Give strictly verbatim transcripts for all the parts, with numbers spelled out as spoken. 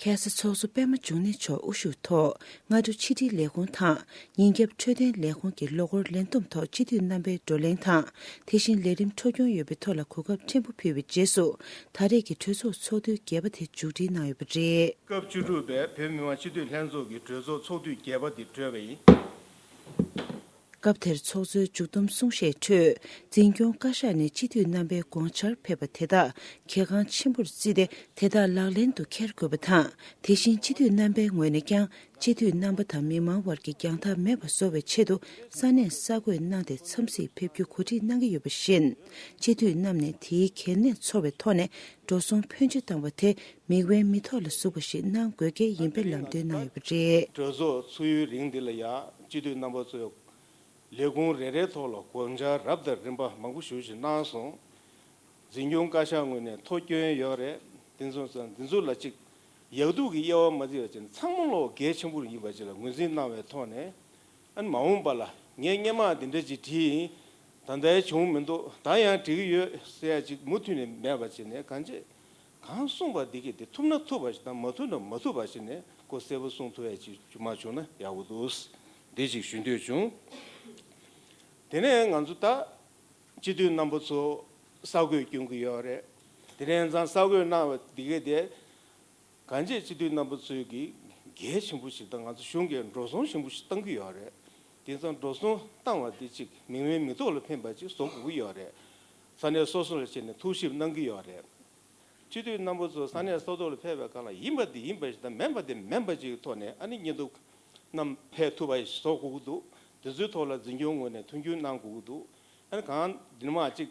ཁ་ས་ཚོགས་གཙོ་པད་མ་འབྱུང་གནས་མཆོག་དབུ་བཞུགས་ཐོག་སྔ་དྲོ་ཕྱི་དྲིལ་ལས་ཁུངས་དང་ཉིན་རྒྱབ་འཕྲོད་བསྟེན་ལས་ཁུངས་ཀྱི་ལོ་འཁོར་ལས་བསྡོམས་ཐོག་སྤྱི་འཐུས་རྣམ་པའི་བགྲོ་གླེང་དང་། དེ་བཞིན་ལས་རིམ་འཕྲོ་སྐྱོང་ཡོད་པའི་ཐོག་ལ་གོ་སྐབས་ཕྲན་བུ་ཕུལ་བའི་རྗེས་སུ། ད་རེས་ཀྱི་གྲོས་ཚོགས་ཚོགས་དུས་བརྒྱད་པ་དེ་མཇུག་སྒྲིལ་གནང་ཡོད་པ་རེད། སྐབས་བཅུ་དྲུག་པའི་བོད་མི་མང་སྤྱི་འཐུས་ལྷན་ཚོགས་ཀྱི་གྲོས་ཚོགས་ཚོགས་དུས་བརྒྱད་པ་དེ་གྲོལ་བ་ཡིན། སྐབས་དེར་ཚོགས་གཙོའི་མཇུག་བསྡོམས་གསུང་བཤད་ཁྲོད། འཛིན་སྐྱོང་བཀའ་ཤག་ནས་སྤྱི་འཐུས་རྣམ་པའི་དགོངས་འཆར་ཕེབས་པ་དེ་དག་གལ་འགངས་ཆེན་པོར་བརྩིས་ཏེ། དེ་དག་ལག་ལེན་དུ་འཁྱེར་དགོས་པ་དང་། དེ་བཞིན་སྤྱི་འཐུས་རྣམ་པའི་ངོས་ནས་ཀྱང་སྤྱི་འཐུས་རྣམ་པ་དང་མི་མང་དབར་གྱི་རྒྱང་ཐག་མེད་པ་བཟོ་བའི་ཆེད་དུ་ས་གནས་གསར་འགོད་གནང་སྟེ་འཚམས་གཟིགས་ཕེབས་རྒྱུ་གོ་སྒྲིག་གནང་གི་ཡོད་པ་བཞིན། སྤྱི་འཐུས་རྣམས་ནས་དེའི་གལ་གནད་ཚོར་བའི་ཐོག་ནས་འགྲོ་སོང་ཕོན་ཆེ་བཏང་བ་དེ་མིག་དབང་མི་ཐོག་ལ་ཟུག་པ་ཞིག་གནང་དགོས་གལ་ཡིན་པའི་ལམ་སྟོན་གནང་ཡོད་པ་རེད། གྲོས་ཚོགས་ཚུགས་ཡུན་རིང་འདི་ལ་ཡང་སྤྱི་འཐུས་རྣམ་པ་ཚོས་ལས་ཁུངས་རེ་རེའི་ཐོག་ལ་དགོངས་འཆར་རབ་དང་རིམ་པ་མང་པོ་ཞེ་པོ་ཞིག་གནང་སོང་། འཛིན་སྐྱོང་བཀའ་ཤག་ངོས་ནས་ཐོ་བསྐྱོན་ཡོད་རེད། དེ་ཚོ་ཚོ་འདི་ཚོ་ལ་ཅིག་ཡག་སྡུག་གི་དབྱེ་བ་མ་བརྩིས་པ་བྱས་ནས་ཚང་མ་ལོག་གལ་ཆེན་པོ་ཡིན་པ་ཅིག་ལ་ངོས་འཛིན་གནང་བའི་ཐོག་ནས། ཨ་ནི་མ་འོངས་པ་ལ་ངས་སྔོན་མ་འདི་འདྲ་ཅིག་བྲིས་ཡིན། ད་ལྟའི་བྱུང་མི་འདུག་ད་ཡང་འབྲི་གི་ཡོད་ཟེར་ཡ་ཅིག་མུ་མཐུད་ནས་མེད་པ་བྱས་ནས་གང་བྱེད། གང་གསུངས་པ་འདི་གས་དེ་ཐུབ་ན་ཐུབ་པ་ཞིག་དང་མ་ཐུབ་ན་མ་ཐུབ་པ་ཞིག་ནས་ཁོ་གསལ་པོ་གསུང་ཐུབ་ཡ་ཅིག་མ་བྱུང་ན་ཡག་པོ་འདུག་འདི་ཅིག་ཞུ་འདོད་བྱུང་། དེ་ནས་ང་ཚོ་ད་སྤྱི་འཐུས་རྣམ་པ་ཚོ་གསར་འགོད་སྐྱོན་གྱི་ཡོད་རེད། དེ་ནས་ཡང་གསར་འགོད་གནང་བ་འདི་གས་དེ། གང་ཅི་སྤྱི་འཐུས་རྣམ་པ་ཚོས་ཀྱི་གལ་ཆེན་པོ་ཞིག་དང་ང་ཚོ་གཞུང་གིས་འགྲོ་སོང་ཆེན་པོ་ཞིག་བཏང་གི་ཡོད་རེད། དེང་སང་འགྲོ་སོང་བཏང་བ་དེ་གཅིག་མིག་དབང་མི་ཐོག་ལ་ཕན་པ་ཅིག་བཟོ་དགོས་ཀྱི་ཡོད་རེད། ས་གནས་སོ་སོ་ལ་བྱས་ནས་ཐུགས་ཞིབ་གནང་གི་ཡོད་རེད། སྤྱི་འཐུས་རྣམ་པ་ཚོ་ས་གནས་ས་ཐོག་ལ་ཕེབས་པའི་སྒང་ལ་ཡིན་པ་དེ་ཡིན་པ་ཞིག་དང་མིན་པ་དེ་མིན་པ་ཅིག་གི་ཐོག་ནས་ཨ་ནི་བརྙན་ཐུང་རྣམས་ཕེབས་ཐུབ་པ་ཞིག་བཟོ་དགོས་ཀྱི་འདུག་དེ་ཚོའི་ཐོག་ལ་འཛིན་སྐྱོང་ངོས་ནས་མཐུན་འགྱུར་གནང་དགོས་ཀྱི་འདུག་ཨ་ནི་གང་འདི་མ་གཅིག་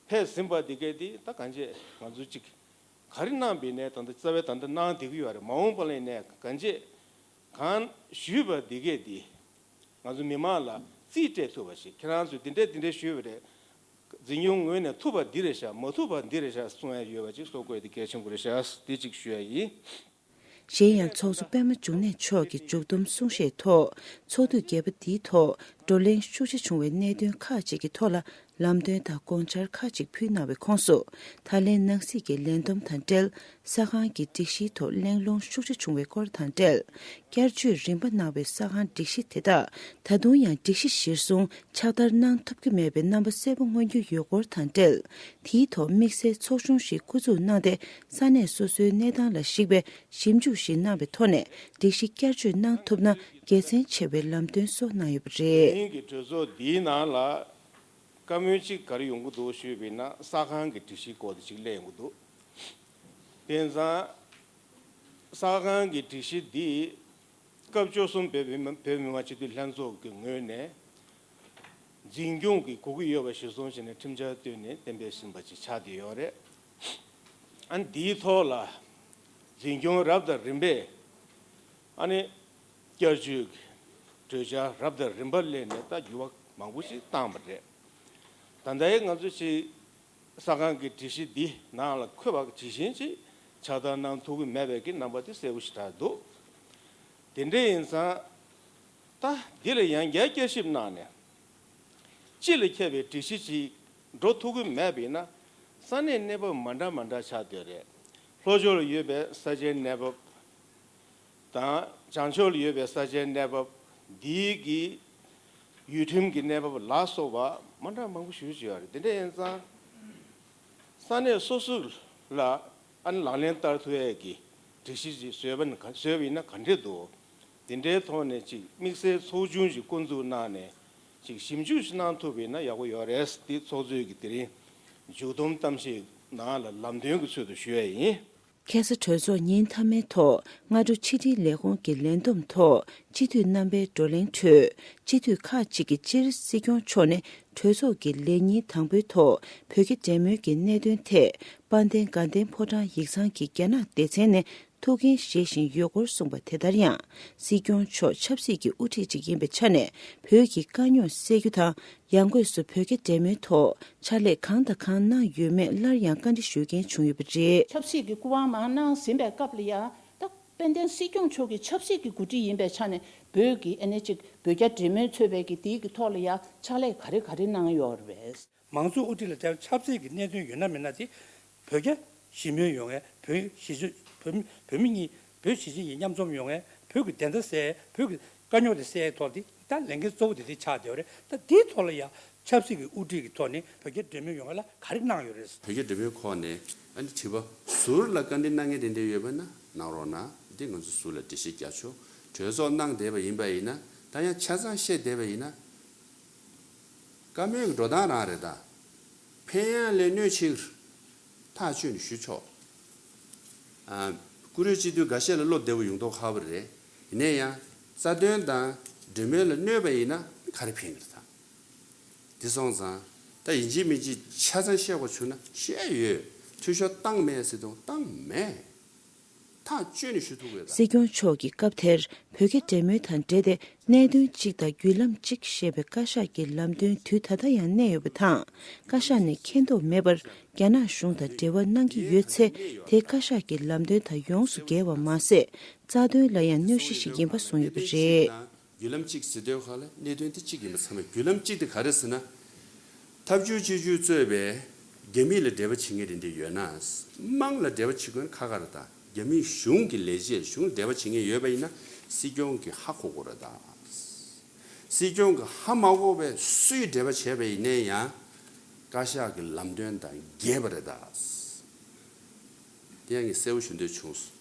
ཕེབས་ཟིན་པ་དེ་གས་དེ་ད་གང་བྱས་ང་ཚོ་གཅིག་ག་རེ་གནང་པའི་ནས་ད་ལྟ་རྩ་བའི་ད་ལྟ་གནང་བསྡད་ཀྱི་ཡོད་རེད། མ་འོངས་པ་ལ་ནས་གང་བྱེད་གང་ཞུས་པ་འདི་གས་འདི་ང་ཚོ་མི་མང་ལ་རྩིས་སྤྲད་ཐུབ་པ་ཞིག་ཁྱེད་རང་ཚོས་འདི་འདྲས་འདི་འདྲས་ཞུས་པ་རེད། འཛིན་སྐྱོང་ངོས་ནས་ཐུབ་པ་འདི་རེད་ཤག་མ་ཐུབ་པ་འདི་རེད་ཤག་གསུང་ཡ་ཡོད་པ་ཅིག་བཟོ་དགོས་དེ་གལ་ཆེན་པོ་རེད་ཤག་འདི་གཅིག་ཞུ་ཡ་ཡིན། གཞན་ཡང་ཚོགས་གཙོ་པད་མ་འབྱུང་གནས་མཆོག་གི་མཇུག་བསྡོམས་གསུང་བཤད་ཐོག་ཚོགས་དུས་བརྒྱད་པ་འདིའི་ཐོག་བགྲོ་གླེང་ཤུགས་ཆེ་བྱུང་བའི་གནད་དོན་ཁག་ཅིག་གི་ཐོག་ལ་ལམ་སྟོན་དང་དགོངས་འཆར་ཁག་ཅིག་ཕུལ་གནང་བའི་ཁོངས་སུ། ད་ལན་ནང་སྲིད་ཀྱི་ལས་བསྡོམས་དང་འབྲེལ་ས་ཁང་གི་སྒྲིག་གཞིའི་ཐོག་གླེང་སློང་ཤུགས་ཆེ་བྱུང་བའི་སྐོར་དང་འབྲེལ། བསྐྱར་བཅོས་རིམ་པ་གནང་བའི་ས་ཁང་སྒྲིག་གཞི་དེ་དག་ད་དུང་ཡང་སྒྲིག་གཞི་གཞིར་བཟུང་ཕྱག་བསྟར་གནང་ཐུབ་ཀྱི་མེད་པའི་རྣམ་པ་གསལ་པོ་མངོན་རྒྱུ་ཡོད་སྐོར་དང་འབྲེལ། དེའི་ཐོག་དམིགས་བསལ་ཚོགས་ཆུང་ཞིག་བསྐོ་འཛུགས་གནང་སྟེ། ས་གནས་སོ་སོའི་གནས་སྟངས་ལ་གཞིགས་པའི་ཞིབ་འཇུག་ཞིག་གནང་བའི་ཐོག་ནས་སྒྲིག་གཞི་བསྐྱར་བཅོས་གནང་ཐུབ་ན་དགེ་མཚན་ཆེ་བའི་ལམ་སྟོན་སོགས་གནང་ཡོད་པ་རེད། དེ་རིང་གི་གྲོས་ཚོགས་འདིའི་ནང་ལ་བཀའ་མོལ་གཅིག་ག་རེ་ཡོང་གི་འདུག་ཞུས་པ་ཡིན་ན་ས་ཁང་གི་སྒྲིག་གཞིའི་སྐོར་དེ་གཅིག་གླེང་ཡོང་གི་འདུག་དེང་སང་ས་ཁང་གི་སྒྲིག་གཞི་འདི་སྐབས་བཅུ་གསུམ་བོད་མི་མང་བོད་མི་མང་སྤྱི་འཐུས་ལྷན་ཚོགས་ཀྱི་ངོས་ནས་འཛིན་སྐྱོང་གི་དགོས་ཀྱི་ཡོད་པ་གཞིར་བཟུང་བྱས་ནས་ཁྲིམས་འཆར་བཏོན་ནས་གཏན་འབེབས་ཟིན་པ་ཅིག་ཆགས་བསྡད་ཡོད་རེད། ཨ་ནི་འདིའི་ཐོག་ལ་འཛིན་སྐྱོང་རབ་དང་རིམ་པས་ཨ་ནི་བསྐྱར་བཅོས་ཀྱི་གྲོས་འཆར་རབ་དང་རིམ་པ་སླེབས་ནས་ད་འགྱུར་བ་མང་པོ་ཞིག་བཏང་བ་རེད། ད་ལྟའི་ང་ཚོ་ཅིག་ས་ཁང་གི་སྒྲིག་གཞི་འདི་ནང་ལ་འཁོད་པ་ཇི་བཞིན་ཅིག་ཕྱག་བསྟར་གནང་ཐུབ་ཀྱི་མེད་པའི་གི་རྣམ་པ་དེ་གསལ་པོ་ཞིག་ཆགས་འདུག་དེ་འདྲ་ཡིན་ཙང་ད་འདི་ལ་ཡང་བསྐྱར་བསྐྱར་ཞིབ་གནང་ནས་སྤྱི་ལ་ཁྱབ་པའི་སྒྲིག་གཞི་ཅིག་འགྲོ་ཐུབ་ཀྱི་མེད་པ་ཡིན་ན་ས་གནས་གནས་བབ་མ་འདྲ་མ་འདྲ་ཆགས་བསྡད་རེད། ལྷོ་ཕྱོགས་ལ་ཡོད་པའི་ས་ཆའི་གནས་བབ་དང་བྱང་ཕྱོགས་ལ་ཡོད་པའི་ས་ཆའི་གནས་བབ་འདིའི་གི་ཡུལ་ཁྲིམས་ཀྱི་གནས་བབ་ལ་སོགས་པ་མ་འདྲ་མང་པོ་ཞེ་པོ་ཅིག་ཡོད་རེད། དེ་འདྲ་ཡིན་ཙང་ས་གནས་སོ་སོ་ལ་ཨ་ནི་ལག་ལེན་བསྟར་ཐུབ་ཡས་ཀྱི་སྒྲིག་གཞི་ཅིག་བཟོས་པ་ནི་ག་བཟོས་པ་ཡིན་ན་ག་འདྲས་འདུག་དེ་འདྲའི་ཐོག་ནས་ཅིག་དམིགས་བསལ་ཚོགས་ཆུང་ཞིག་བསྐོ་འཛུགས་གནང་ནས་ཅིག་ཞིབ་འཇུག་ཞིག་གནང་ཐུབ་པ་ཡིན་ན་ཡག་པོ་ཡོད་རེད། འདི་ཚོགས་གཙོས་ཀྱི་དེ་རིང་མཇུག་བསྡོམས་གཏམ་བཤད་ནང་ལ་ལམ་སྟོན་གྱི་ཚུལ་དུ་ཞུ་ཡས་ཡིན། ཁ་ས་གྲོས་ཚོགས་ཉིན་མཐའ་མའི་ཐོག་སྔ་དྲོ་ཕྱི་དྲིལ་ལས་ཁུངས་ཀྱི་ལས་བསྡོམས་ཐོག་སྤྱི་འཐུས་རྣམ་པའི་བགྲོ་གླེང་ཁྲོད། སྤྱི་འཐུས་ཁག་ཅིག་གིས་སྤྱིར་སྲིད་སྐྱོང་མཆོག་ནས་གྲོས་ཚོགས་ཀྱི་ལས་ཉིན་དང་པོའི་ཐོག་བོད་རྒྱ་འབྲེལ་མོལ་གྱི་གནད་དོན་ཐད། དཔལ་ལྡན་དགའ་ལྡན་ཕོ་བྲང་ཡིག་ཚང་གི་རྒྱ་ནག་སྡེ་ཚན་ནས་ཐུགས་འགན་བཞེས་བཞིན་ཡོད་སྐོར་གསུངས་པ་དེ་ལྟར་ཡང་། སྲིད་སྐྱོང་མཆོག་ཆབ་སྲིད་ཀྱི་དབུ་ཁྲིད་ཅིག་ཡིན་པའི་ཆ་ནས་བོད་ཀྱི་དཀའ་རྙོག་སེལ་རྒྱུ་དང་། ཡང་སྒོས་སུ་བོད་རྒྱ་འབྲེལ་མོལ་ཐོག་ཕྱག་ལས་གང་དང་གང་གནང་ཡོད་མེད་སླར་ཡང་བཀའ་འདྲི་ཞུ་མཁན་བྱུང་ཡོད་པ་རེད། ཆབ་སྲིད་ཀྱི་སྐུ་དབང་མར་གནང་ཟིན་པའི་སྐབས་ལ་ཡང་ད་དཔལ་ལྡན་སྲིད་སྐྱོང་མཆོག་གིས་ཆབ་སྲིད་ཀྱི་འགོ་ཁྲིད་ཡིན་པའི་ཆ་ནས་བོད་ཀྱི་ཨ་ནེ་གཅིག་བོད་རྒྱ་འབྲེལ་མོལ་ཚོགས་པའི་གི་དེའི་གི་ཐོག་ལ་ཡང་ཕྱག་ལས་ག་རེ་ག་རེ་གནང་ཡོད་རེད། མང་གཙོའི་དབུ་ཁྲིད་ལ་ད་ཆབ་སྲིད་ཀྱི་གནད་དོན་ཡོད་ན་མེད་ན་དེ་བོད་རྒྱ་ཞི་མོལ་ཡོང་ཡས་བོད་གཞིས་བྱེས་བོད་མི་བོད་མི་གཉིས་ བོད་གཞིས་བྱེས་ཀྱི་མཉམ་འཛོམས་ཡོང་ཡས། བོད་ཀྱི་བདེན་མཐའ་གསལ་ཡས། བོད་ཀྱི་དཀའ་རྙོག་དེ་སེལ་ཡས་ཐོག་དེ་ད་ལས་འགན་གཙོ་བོ་དེ་དེ་ཆགས་བསྡད་པ་རེད། ད་དེའི་ཐོག་ལ་ཡང་ཆབ་སྲིད་ཀྱི་དབུ་ཁྲིད་ཀྱི་ཐོག་ནས་བོད་རྒྱ་འབྲེལ་མོལ་ཡོང་ཡས་ལ་ག་རེ་གནང་ཡོད་རེད། བོད་རྒྱ་འབྲེལ་མོལ་ཁོག་ནས་ཨ་ནི་དྲི་བ་ཟུར་ལ་བཀའ་འདྲི་གནང་མཁན་དེ་འདྲ་ཡོད་པ་ན་གནང་རོགས་གནང་། འདི་ང་ཚོ་ཟུར་ལ་འགྲེལ་བཤད་རྒྱག་ཆོག་གྲོས་ཚོགས་གནང་བསྡད་པ་ཡིན་པ་ཡིན་ན། ད་ཡང་ཆ་ཚང་བཤད་བསྡད་པ་ཡིན་ན། བཀའ་མོལ་གྱི་འགྲོ་སྟངས་རང་རེད་ད། ཕན་ཡང་ལས་གནོད་ཆེ་གི་རེད། ཐག་གཅོད་ནས་ཞུ་ཆོག་ཨ། བཀུར་འོས་སྤྱི་འཐུས་འགའ་ཤས་ལ་བློ་བདེ་པོ་ཡོང་མདོག་ཁ་པོ་རེད། ཡིན་ན་ཡང་རྩ་དོན་དང་འབྲེལ་མོལ་ལ་གནོད་པ་ཡིན་ན་ག་རེ་ཕན་གི་རེད་ད། དེ་སོང་ཙང་ད་ཡིན་གཅིག་མིན་གཅིག་ཆ་ཚང་བཤད་དགོས་བྱུང་ན་བཤད་ཡོད། འཐུས་ཤོར་བཏང་མེད་ཟེར་དུས་བཏང་མེད། ཐག་གཅོད་ནས་ཞུ་ཐུབ་ཀྱི་རེད་ད། སྲིད་སྐྱོང་མཆོག་གིས་སྐབས་དེར་བོད་རྒྱ་འབྲེལ་མོལ་དང་འབྲེལ་ཏེ་གནད་དོན་གཅིག་དང་བརྒྱུད་ལམ་གཅིག་ཞེས་པའི་བཀའ་ཤག་གི་ལམ་སྟོན་དུས་ད་ལྟ་ཡང་གནས་ཡོད་པ་དང་། བཀའ་ཤག་ནས་མཁྱེན་རྟོགས་མེད་པར་རྒྱ་ནག་གཞུང་དང་འབྲེལ་བ་གནང་གི་ཡོད་ཚེ། དེ་བཀའ་ཤག་གི་ལམ་སྟོན་དང་ཡོངས་སུ་འགལ་བ་མ་ཟད། རྩ་དོན་ལ་ཡང་གནོད་གཞི་ཞིག་ཡིན་པ་གསུངས་ཡོད་པ་རེད། བརྒྱུད་ལམ་གཅིག་ཟེར་དུས་ཁ་ལ་གནད་དོན་དེ་གཅིག་ཡིན་པ་ཚང་མས། བརྒྱུད་ལམ་གཅིག་དེ་ག་རེ་ཟེར་ན། ཐབས་ཇུས་སྤྱི་ཇུས་གཙོས་པའི་རྒྱ་མི་ལ་འབྲེལ་བ་བྱེད་མཁན་དེ་འདྲ་ཡོད་ན། དམངས་ལ་འབྲེལ་བ་བྱེད་དགོས་ན་ཁག་ཁག་རེད་ད། རྒྱ་མི་གཞུང་གི་ལས་བྱེད་གཞུང་ལ་འབྲེལ་བ་བྱེད་མཁན་ཡོད་པ་ཡིན་ན་སྲིད་སྐྱོང་གིས་ཧ་གོ་དགོས་རེད་ད། སྲིད་སྐྱོང་གིས་ཧ་མ་གོ་བའི་སུས་འབྲེལ་བ་བྱས་པ་ཡིན་ན་ཡང་བཀའ་ཤག་གི་ལམ་སྟོན་དང་འགལ་བ་རེད་ད། དེ་ཡང་ངས་གསལ་པོ་ཞུ་འདོད་བྱུང་སོང་།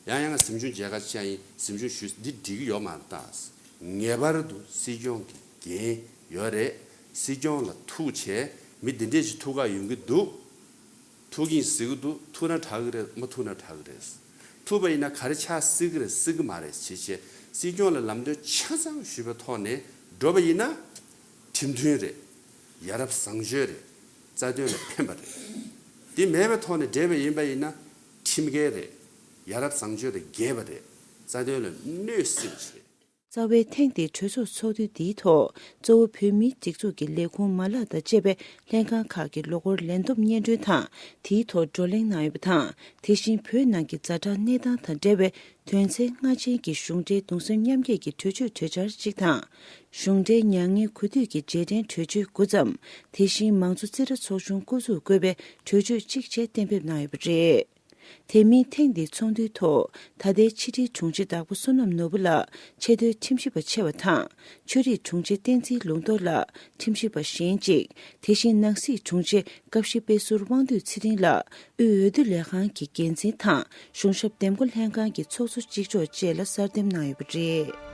ཡང་ཡང་གཟིམ་ཆུང་མཇལ་ཁ་བཅར་ཡིན། གཟིམ་ཆུང་ཞུས། འདི་འགྲིག་གི་ཡོད་མ་རེད་ད། ངེས་པར་དུ་སྲིད་སྐྱོང་གི་འགན་ཡོད་རེད། སྲིད་སྐྱོང་ལ་ཐུག་བྱས་མི་འདི་འདྲས་ཞིག་ཐུག་ག་ཡོང་གི་འདུག་ཐུག་གིན་ཟེར་གི་འདུག་ཐུག་ན་དྲག་གི་རེད། མ་ཐུག་ན་དྲག་གི་རེད། ཐུག་པ་ཡིན་ན་ག་རེ་ཆགས་སྲིད་གི་རེད་སྲིད་གི་མ་རེད་བྱས་བྱས་སྲིད་སྐྱོང་ལ་ལམ་སྟོན་ཆ་ཚང་ཞུས་པའི་ཐོག་ནས་འགྲོ་བ་ཡིན་ན་ཁྲིམས་མཐུན་རེད། ཡ་རབས་བཟང་སྤྱོད་རེད། རྩ་དོན་ལ་ཕན་པ་རེད། དེ་མེད་པའི་ཐོག་ནས་འབྲེལ་བ་ཡིན་པ་ཡིན་ན་ཁྲིམས་འགལ་རེད། ཡ་རབས་བཟང་སྤྱོད་དང་འགལ་བ་རེད། རྩ་དོན་ལ་གནོད་སྲིད་པ་ཞིག་རེད། རྩ་བའི་ཐེངས་འདིའི་གྲོས་ཚོགས་ཚོགས་དུས་འདིའི་ཐོག་གཙོ་བོ་བོད་མིའི་སྒྲིག་འཛུགས་ཀྱི་ལས་ཁུངས་མ་ལག་དང་བཅས་པའི་ལྷན་ཁང་ཁག་གི་ལོ་འཁོར་ལས་བསྡོམས་སྙན་སྒྲོན་དང་དེའི་ཐོག་བགྲོ་གླེང་གནང་ཡོད་པ་དང་། དེ་བཞིན་བོད་ནང་གི་ཛ་དྲག་གནས་སྟངས་དང་འབྲེལ་བའི་དོན་ཚན་ལྔ་ཅན་གྱི་གཞུང་འབྲེལ་གདུང་སེམས་མཉམ་སྐྱེད་ཀྱི་གྲོས་ཆོད་གྲོས་འཆར་གཅིག་དང་། གཞུང་འབྲེལ་མྱ་ངན་གུས་འདུད་ཀྱི་རྗེས་དྲན་གྲོས་ཆོད་དགུ་ཙམ། དེ་བཞིན་མང་གཙོ་རྩིས་ཁྲ་ཚོགས་ཆུང་སྐུ་གཟུགས་བཀོད་པའི་གྲོས་ཆོད་གཅིག་བཅས་གཏན་འབེབས་གནང་ཡོད་པ་རེད། དེ་མིན་ཐེངས་འདིའི་ཚོགས་འདུའི་ཐོག་ད་ལྟའི་ཕྱི་དྲིལ་དྲུང་ཆེ་བདག་པོ་བསོད་ནམས་ནོར་བུ་ལགས་ཆེས་མཐོའི་ཁྲིམས་ཞིབ་པ་ཆེ་བ་དང་། ཆོས་རིག་དྲུང་ཆེ་བསྟན་འཛིན་ལུང་རྟོགས་ལགས་ཁྲིམས་ཞིབ་པ་གཞན་གཅིག་དེ་བཞིན་ནང་སྲིད་དྲུང་ཆེ་སྐབས་བཞི་དཔེ་ཟུར་དབང་འདུས་ཚེ་རིང་ལགས་དབུས་འོས་བསྡུ་ལས་ཁང་གི་འགན་འཛིན་དང་གཞུང་ཞབས་འདེམས་བསྐོ་ལྷན་ཁང་གི་ཚོགས་གཙོ་གཅིག་ལྕོགས་བཅས་ལ་གསར་འདེམས་གནང་ཡོད་པ་རེད།